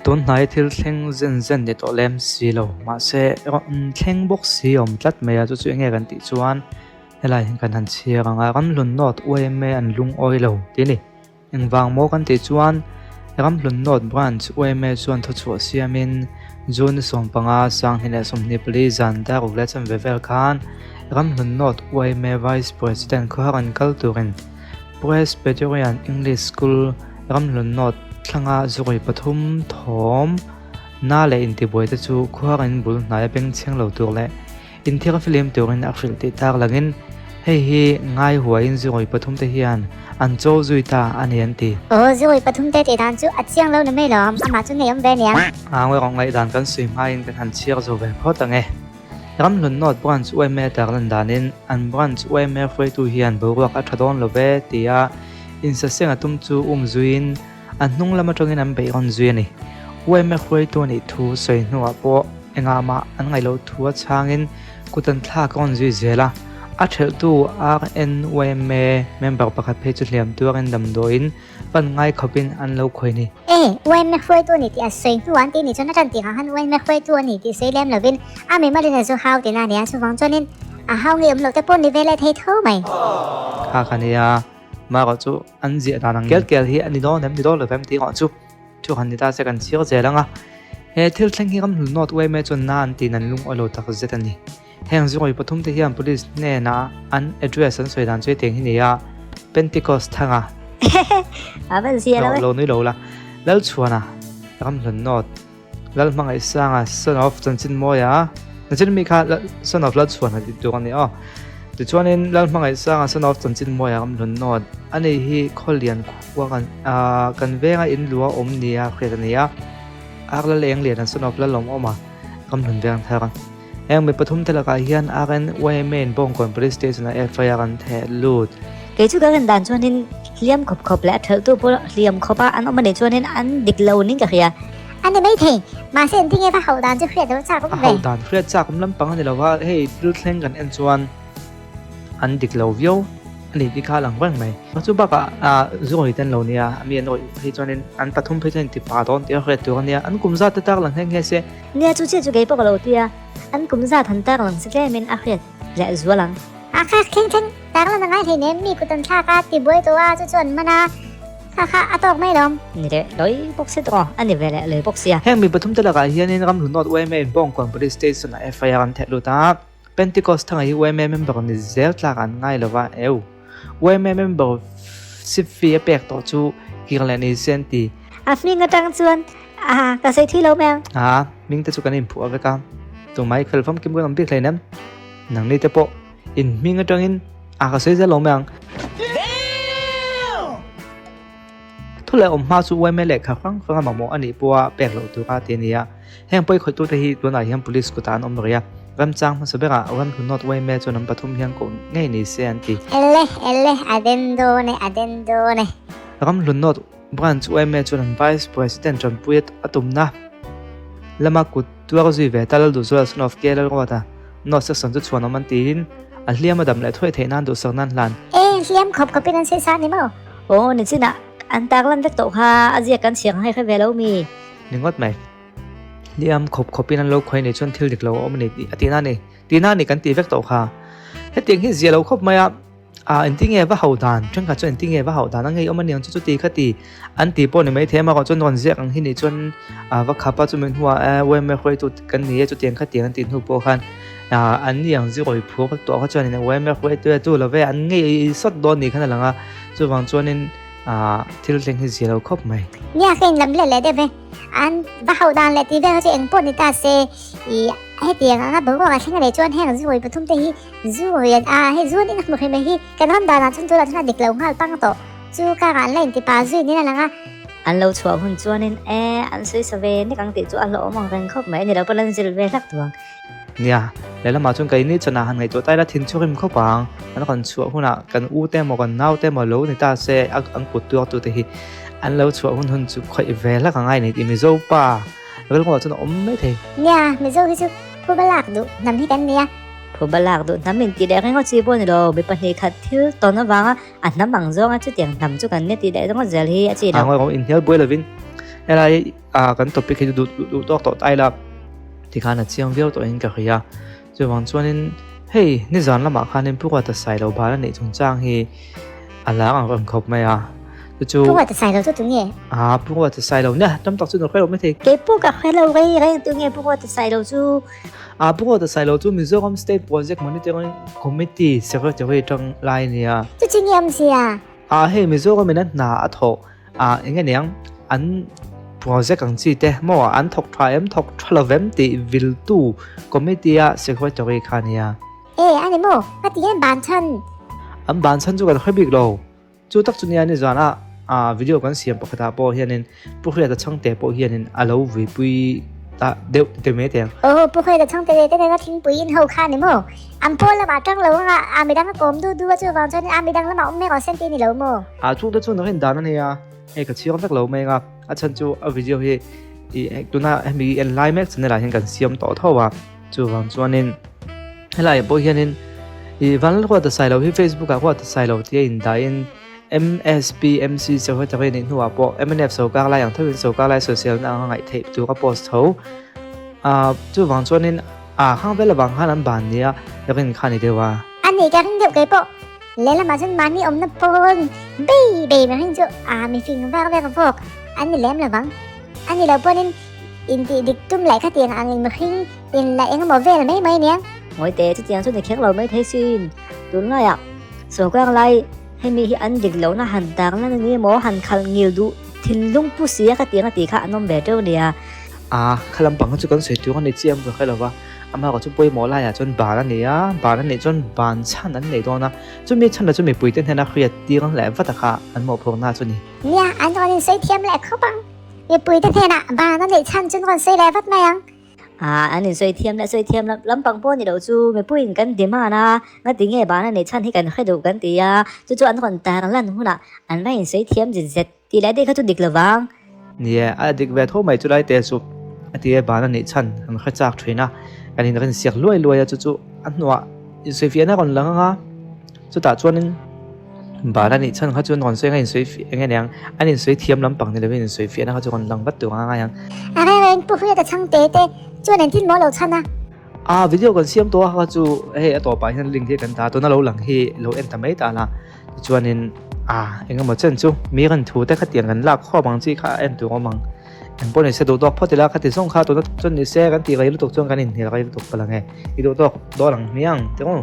Tun hnai thil thleng zen zen ni tawh lem si lo, mahse rawn thleng bawk si a awm tlat mai a, chu chu enge kan tih chuan helai hian kan han chhiar ang a, Ramhlun North yma an lungawi lo tih a ni. Engvang maw kan tih chuan Ramhlun North Branch yma chuan thuchhuah siamin June ni 15 2024 zan dar ruk leh chanve vel khan Ramhlun North yma Vice President khawhar an kal turin Presbyterian English School Ramhlun North thlanga zurui pathum thawm na leh intibuai te chu khuarin bul hnaia bengchheng lo tur leh inthiar filim turin a hrilh tih tak langin hei hi ngai huaiin zurui pathum te hian an cho zui ta a ni an ti. Aw zurui pathum te tih dan chu a chiang lo ni mai lawm, amah chu ngei awm ve aniang. A ngawi ngaihdan kan sawi hmain kan han chhiar zo ve phawt ang e. Ramhlun North Branch yma tarlan danin an Branch yma hruaitu hian boruak a tha dawn lo ve tia insaseng a tum chu um zuiin an hnung lam atangin an beih rawn zui a ni. Yma hruaitu a nih thu sawi hnuah pawh engah mah an ngaih loh thu a chhangin kut an thlak rawn zui zel a, a thelhtu RNYMA member pakhat phei chu hliam tuarin damdawiin Pan ngai khawpin an lo khawi ni. E, yma hruaitu a ni tih a sawi hnu an tih ni chuan a tan tih ang khan yma hruaitu a ni tih sawi lem lovin a mimalin a zu hau tihna a ni a, chuvang chuanin a hau ngei awm loh te pawh ni ve leh thei tho mai. Kha kha nia, marawh chu an ziah dan ang kel kel hi a ni dawn em ni dawn lo vem tih erawh chu thu han ni ta se kan chhiar zel ang a. He thil thleng hi ramhlun North yma chuan na an tiin an lungawi lo tak zet a ni. Heng zungawi pathum te hian police hnenah an address an sawi dan chu hetiang hi ni a, Pentecost thanga A van zia lo e. Lo nui lo la. Lalchhuana, Ramhlun North, Lalhmangaihsanga, son of Chanchinmawia, Nachin mi kha son of Lalchhuana tih tur a ni aw. Tichuanin Lalhmangaihsanga, son of Chanchinmawia, Ramhlun North, ani hi Khawlian khua kan kan venga in lua awm nia hriat a ni a, Arlaleng lian, son of Lalawmawma, Ramhlun veng thar a. Heng mi pathum te lakah hian RNYMA in Bawngkawn Police Station ah FIR an theh lut. Kei chu ka rin dan chuanin hliam khawp khawp leh a thelhtu pawh hliam khawpa an awm a nih chuanin an dik lo ning ka hria. A ni maithei, mahse engtin nge va hauh dan chu hriat lo chak awm ve. A hauh dan hriat chak awm lampang a ni lo va, hei thil thleng kan en chuan an dik lo viau a ni tih kha a lang reng mai. Chu bakah zuawi te an lo nia, mi an awih phei chuanin an pathum phei chuan intipa dawn tih a hriat tur a nia, an kum zat te tak lang nghe nghe se. Nia chu chiah chu kei pawh ka lo ti a, an kum zat han tar lang si tlemin a hriat leh zual ang. A kha thleng thleng tar lan a ngai hleinem mi kut an thlak a, ti buai tawh a, chu chu an man a, kha kha a tawk mai lawm. Ni leh loi bawk si tawh a ni ve leh loi bawk sia. Heng mi pathum te lakah hianin Ramhlun North yma in Bawngkawn Police Station ah FIR an theh lut a, Pentecost thanga hi yma member ni zel tlak an ngai lova, eu yma member sip fee a pek tawh chu kir leh ni se an ti. A hming atang chuan a ka sawi thui lo mai ang. A hming te chu kan inphuah vek a, tumah i fel famkim kan awm bik hleinem, nangni te pawh in hming atangin a ka sawi zel lo mai ang. Thu leh awm hma chu yma lehkha hrang hrang a mamawh a nih pawha pek loh tura ti a ni a. Heng pawi khawih tute hi tunah hian police kutah an awm rih a, remchang hmasa berah Ramhlun North yma chuan an pathum hian koh ngei ni se an ti. Ele ele a den dawn e a den dawn e. Ramhlun North Branch yma chuan an Vice President tanpui a tumna lama kut tuar zui ve ta Lalduhzuala son of KL Lalruata North Section chu chhuanawm an tiin a hliam a dam leh thuai theih nan duhsak nan hlan. E hliam khawp khawpin an sawi sa a ni maw? Aw ni chinah an tarlan vek tawh kha a ziak kan chhiar ang hei hre ve lo mi. Ni ngawt mai. Hliam khawp khawpin an lo khawi nei chuan thil dik lo a awm a ni tih a tihna a ni. Tihna a ni kan tih vek tawh kha. Hetiang hi zia lo khawp mai a, ah engtin nge va hauh dan, thenkhat chuan engtin nge va hauh dan a ngei awm a niang chu chuti kha ti an ti pawh ni mai thei a, amaherawhchu chuan rawn ziak ang hi nih chuan ah va khap a chumi hnuah eh yma hruaitu kan ni e chutiang kha tiang an tih hnu pawh khan ah an ni ang zirawi phur tawh kha chuan yma hruaitu e chu lo ve an ngei sawt dawn ni khan a lang a, chuvang chuanin. Ah, thil thleng hi zia lo khawp mai. Nia ka inlam leh leh deuh ve. An va hauh dan leh tih vel kha chu eng pawh ni ta se, i hetiang anga boruak a thleng a leh chuan heng zu pathum te hi zu an a hei zu an in a hmu hreh mai hi kan ram danah chuan tunah chuan a dik lo nghal pang tawh. Chu karah an la inti pa zui niin a lang a. An lo chhuah hun chuanin e an sawi sa ve nek ang tih chu a hlauhawm ang reng khawp mai a ni lo pawn an zilh ve hlak duh ang. Nia, lehlamah chuan keini chuan a han ngaihtuah ta ila thin chu rim khawp ang. An rawn chhuah hunah kan u te emaw kan nau te emaw lo ni ta se a an kut tuar tu te hi an lo chhuah hun hun chu khawih ve hlak a ngai a ni tih Mizo pa rilru ah chuan a awm mai thei. Nia, Mizo hi chu phuba lak duh hnam hi kan nia. Phuba lak duh hnam in tih leh reng ngawt chi pawh a ni lo, mi pahnih khat thil tawn avanga a hnam ang zawnga chutiang hnam chu kan nia tih leh ringawt zel hi a chi lo. A ngawi rawh inhnial buai lovin. Helai ah kan topic hi chu duh duh tawk tawh ta ila tikhan a chiang viau tawhin ka hria. Chuvang chuanin hei nizan lamah khanin Pu Ruata Sailo bal a neih chungchang hi a lar ang reng khawp mai a. Chu chu. Pu Ruata Sailo chu tunge? Aa Pu Ruata Sailo nia tam tak chu nu hre lo maithei. Kei pawh ka hre lo rei reng tunge Pu Ruata Sailo chu? Aa Pu Ruata Sailo chu Mizoram State Project Monitoring Committee Secretary tang lai a nia. Chu chu nge awmzia? Aa hei Mizoram in a hna a thawh Ah eng aniang an project ang chi te maw an thawk tha em thawk tha lo vem tih viltu committee a secretary kha ania. E ani maw ka ti hian ban chhan. An ban chhan chu kan hre bik lo. Chu tak chu nia nizan a ah video kan siam pakhat ah pawh hianin Pu Hriata Chhangte pawh hianin a lo vuipui ta deuh ti mai teh ang. Aw Pu Hriata Chhangte ve te nena thingpui in ho kha ani maw? An pawl lamah tang lo anga a midang a kawm du du a chuvang chuanin a midang lamah awm mek aw sen ti ni lo maw? A chhungte chuan rin dan a nei a, hei ka chhiar vek lo mai anga a chhan chu a video hi ih tuna hemi en lai mek channel ah hian kan siam tawh tho a, chuvang chuanin helaiah pawh hianin ih Vanlalruata Sailo hi Facebook ah Ruata Sailo tia indahin MSPMC Secretary a nih hnuah pawh mnf sawrkar lai ang thovin sawrkar lai sawiselna anga ngaih theih tur a post tho a, chuvang chuanin a khang vel avang khan an ban nia rin kha a ni deuh a. A ni ka ring deuh keipawh. Lehlamah chuan mahni awmna pawn bei bei mai heng chu aa mifing vak vek vawk an ni lem lovang. A ni lo pawnin intih dik tum leh khatiang ang in mihring in la eng emaw vel mai mai aniang. Ngawi teh chutiang chu ni kher lo mai thei sin. Tunlaiah sawrkar lai hemi hi an dik lohna han tarlan a ni emaw han khalh ngil duh thinlung pu sia khatiang a tih kha an awm ve teuh nia. Aa kha lampang kha chu kan sawi tur a ni chiah em ka hre lova. Amah erawh chu pawimawh laiah chuan ban a nei a, ban a neih chuan ban chhan an nei dawn a, chumi chhanah chu mipuite hnena hriat tir leh vat a kha an mawhphurhna chu a ni. Nia, an rawn insawi thiam leh khawp ang. Mipuite hnenah ban a neih chhan chu an rawn sawi leh vat mai ang. Aa, an insawi thiam leh sawi thiam lampang pawh a ni loh chu mipuiin kan demand a, ngati nge ban a neih chhan hi kan hre duh kan ti a, chu chu an rawn tar lan hunah an va insawi thiam zit zet. Tih leh daih kha chu dik lo vang. Nia, a dik ve tho mai chu lai te chu a ti e, ban a nih chhan kan hre chak thin a, kan in rin siak luai luai a chu chu a hnuah insawifiahna a rawn lang ang a, chutah chuanin ban a nih chhan kha chu an rawn sawi ang a insawifiah eng nge niang an insawi thiam lampang ni lovin insawifiahna kha chu rawn lang vat tur ang a ngai ang. A reng reng Pu Hriata Chhangte te chuan engtin maw lo chhan a? A video kan siam tawh a kha chu hei a tawpah hian link hi kan dah a, tuna lo lang hi lo en ta mai ta la. Tichuanin ah eng emaw chen chu mi rawn thu te khatiang kan lak khawp ang chi kha a en tur awm ang. Eng pawh ni se duh tawk phawt ila khati zawng kha tuna chuan ni se kan tih rei lutuk chuan kan inhnial rei lutuk palh ang e. I duh tawk dawn ang hmiang tiraw?